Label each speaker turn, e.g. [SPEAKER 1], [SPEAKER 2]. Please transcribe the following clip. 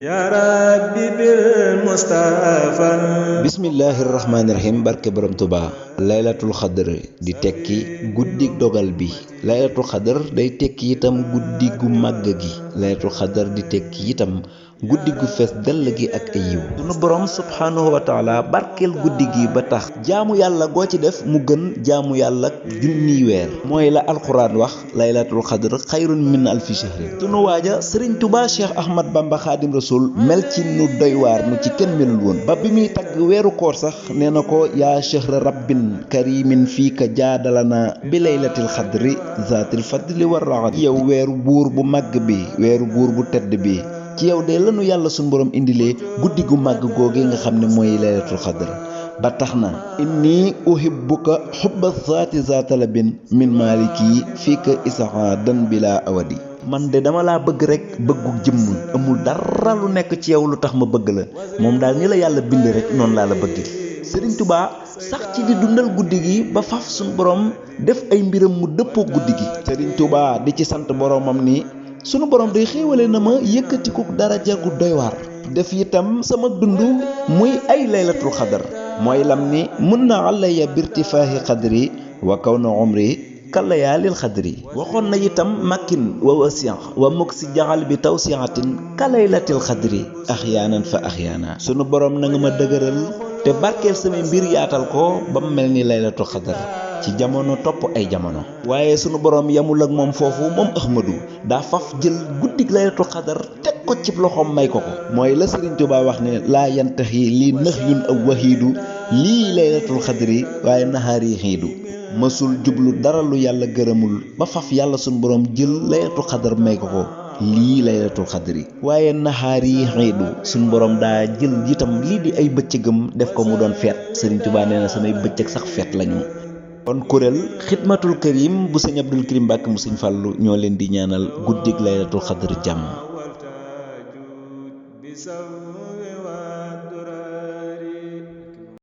[SPEAKER 1] Ya Rabbi bil Mustafa.
[SPEAKER 2] Bismillahirrahmanirrahim. Barke borom Tuba. Laylatul xadr di tekki guddig dogal bi. Laylatul xadr day tekki itam guddi gu màgg gi. Laylatul xadr di tekki itam guddi gu fees dell gi ak ay yiw. sunu borom subhaanahu wa taala barkeel guddi gi ba tax jaamu yàlla goo ci def mu gën jaamu yàlla junniy weer. mooy la alxuraan wax laylatul xadr xayrun min alfi shahrin. sunu waaja sëriñ Tuba Cheikh Ahmad Bamba Xaadim Rasul mel ci nu doy waar nu ci kenn melul woon ba bi muy tagg weeru koor sax nee na ko yaa chahra rabbin karimin fii ka jaadalana bi laylatil xadri zaatil fadli war raxat yow weeru buur bu màgg bi weeru buur bu tedd bi ci yow de lanu yàlla suñu borom indilee guddi gu màgg googe nga xam ne mooy laylatul xadr ba tax na inni uhibbuka xubba zaati zaatalabin min maliki fii ka isaadan bila awadi man de dama laa bëgg rek bëggu jëmm amul dara lu nekk ci yow lu tax ma bëgg la moom daal ni la yàlla bind rek noonu laa la bëgg Sëriñ Tuubaa sax ci di dundal guddi gi ba faf suñu borom def ay mbiram mu dëppoo guddi gi Sëriñ Tuubaa di ci sant boromam ni sunu borom day xéewale na ma yëkkatiku daraja gu doy waar def itam sama dund muy ay laylatul xadar mooy lam ni mun na alaya birtifaahi xadri wa kaw na umri kalayaalil xadri waxoon na itam makkin wa wasiyan wa muk si jaxal bi tawsiatin kalaylatil xadri axyaanan fa axyaana sunu borom na nga ma dëgëral te barkeel samay mbir yaatal ko ba mu mel ni laylatul xadar ci jamono topp ay jamono waaye sunu borom yamul ak moom foofu moom Ahmadu daa faf jël guddig laylatul xadar teg ko ci loxoom may ko ko mooy la Sëriñ Tuubaa wax ne laa yantaxi lii nax yun aw waxiidu lii laylatul xadri waaye naxaari xiidu mësul jublu dara lu yàlla gërëmul ba faf yàlla sunu borom jël laylatul xadar may ko ko lii laylatul xadri waaye naxaar yi xiidu suñ borom daa jël itam lii di ay bëccëgam def ko mu doon feet Sëriñ Tuubaa nee na samay bëccëg sax feet lañu kon kuréel xidmatul karim bu sëñ Abdul Karim Mbàkke mu sëñ Fàllu ñoo leen di ñaanal guddig laylatul xadr jàmm